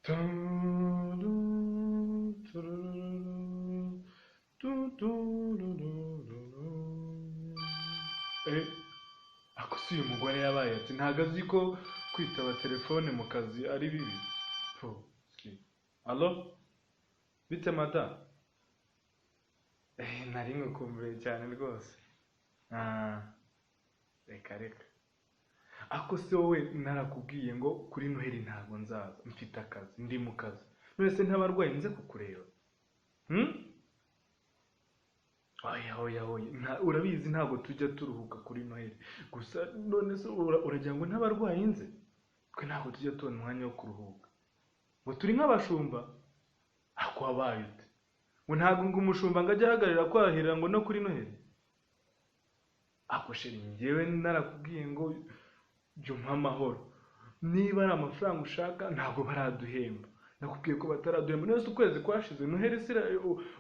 Ako si uyu mugore yabaye ati ntago azi ko kwitaba telefone mu kazi ari bibi. Allo, bite mada? Nari ngukumbuye cyane rwose. Reka reka. Ako se wowe narakubwiye ngo kuri Noheli ntabwo nzaza, mfite akazi, ndi mu kazi. None se ntabarwayi nze kukureba? Oya oya oya, urabizi ntabwo tujya turuhuka kuri Noheli. Gusa none se uragira ngo ntabarwayi nze? Twe ntabwo tujya tubona umwanya wo kuruhuka. Ngo turi nk'abashumba? Ako wabaye ute? Ngo ntabwo ngo umushumba ngo ajye ahagarara kwahirira ngo no kuri Noheli? Ako sheri, njyewe narakubwiye ngo jya umpa amahoro. Niba ari amafaranga ushaka ntabwo baraduhemba. Nakubwiye ko bataraduhemba. None se ukwezi kwashize? Noheli se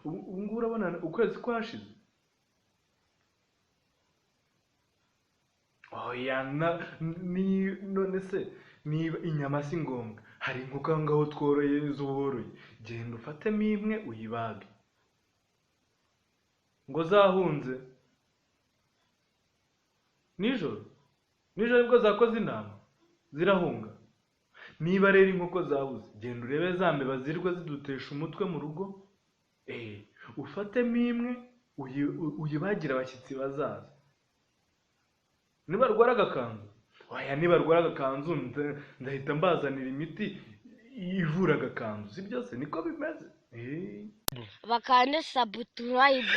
ubu ngubu urabona ukwezi kwashize? Oya, none se niba inyama si ngombwa, hari inkoko aho ngaho tworoye z'uboroye, genda ufatemo imwe uyibage. Ngo zahunze nijoro, nijoro nibwo zakoze inama zirahunga. Niba rero inkoko zabuze, genda urebe za mbeba zirirwa zidutesha umutwe mu rugo, ufatemo imwe uyibagire abashyitsi bazaza. Nibarwara agakanzu? Oya, nibarwara agakanzu ndahita mbazanira imiti ivura agakanzu, si byose niko bimeze. Bakande subscribe.